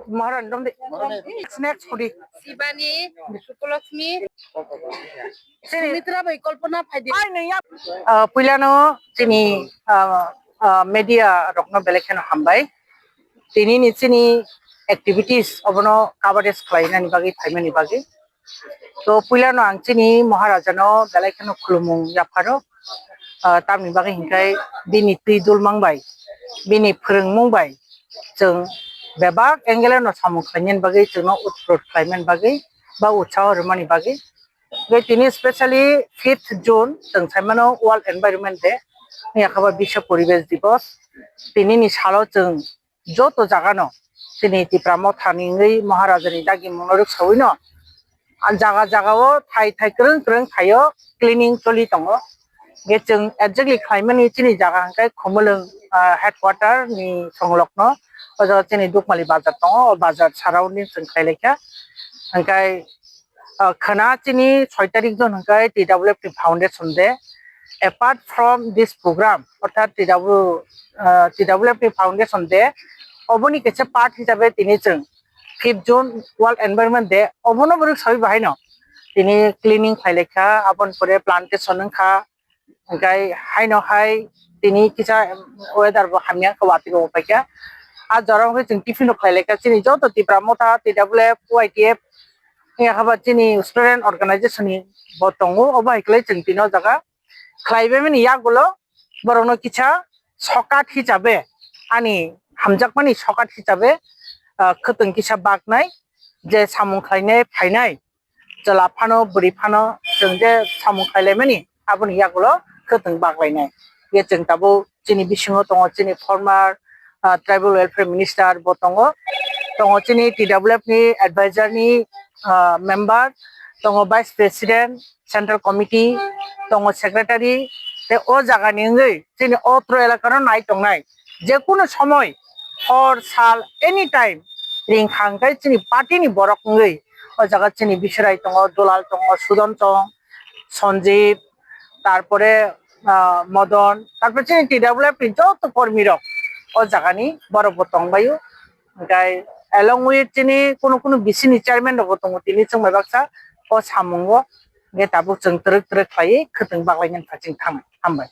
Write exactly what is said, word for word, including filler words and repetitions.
Maharani dong de. Next, next, hudi. Sibani, Sukulakshmi, Sumitra bai Kalpana phaidi. Ai, nung ya. Ah, puilano chini, ah, ah, media rokno belai kheno hambai. Tini ni chini activities obono coverage khlainani bagwi, phaimani bagwi. To puilano ang chini Maharajano belai kheno khulumung yapharo. Ah, tamni bagwi hinkhe bini twi dulmang bai, bini phwrwngmung bai chwng bebak angle no samung khlainani bagwi, chwngno utprot khlaimani bagwi ba utsaho rwmani bagwi. Tei tini specially fifth June chwng saimano World Environment Day, yakaba Biswa Poribesh Divos. Tini ni salo chwng joto jaga no chini Tipra Motha ni wngwi Maharaja ni dagi mungno rwksawi no jaga jaga o thai thai kwrwng kwrwng thai o cleaning choli tongo. Ge chwng exactly khlaimani chini jaga hwnkhe Khumulwng, ah, headquarter ni songlok no, o jaga chini Dukmali bazar tongo, o bazar surrounding chwng khlai laikha. Hwnkhe, ah, khwna chini soi tarik jun hwnkhe T W F ni foundation day. Apart from this program, orthat T W, ah, T W F ni foundation day, oboni kaisa part hisabe tini chwng fifth June World Environment Day, obono bo rwksawi bahaino tini cleaning khlai laikha, aboni pore plantation wngkha, hwnkhe haino hai tini kisa weather bo hamya wngkha, watwi rok paikha. A jora wngkhe chwng tiffin rok khlai laikha, chini joto Tipra Motha, T W F, Y T F, yakaba chini student organization ni bo tongo, obo hai khlai chwng tini o jaga khlai baimani yagulo borokno kisa sokat hisabe, ani hamjakmani sokat hisabe, ah, khwtwng kisa baknai, je samung khlainai phainai chwla phano bwrwi phano chwng je samung khlailaimani aboni yagulo khwtwng baklainai. Ye chwng tabuk chini bisingo tongo chini former, ah, tribal welfare minister bo tongo, tongo chini T W F ni advisor ni, ah, member, tongo vice president, central committee, tongo secretary, tei o jaga ni wngwi chini otro elaka no nai tongnai, je kunu somoi hor sal anytime ring kha hwnkhe chini party ni borok wngwi o jaga chini Bisrai tongo, Dulal tongo, Sudan tong, Sanjeev, tarpore, ah, Modon, tarpore chini T W F ni joto kormi rok o jaga ni borok bo tongbaio. Hwnkhe along with chini kunu kunu B C ni chairman rok bo tongo, tini chwng bai baksa o samungo hwnkhe tabuk chwng twrwk twrwk khlaiwi khwtwng baklainani pha chwng thangnai. Hambai.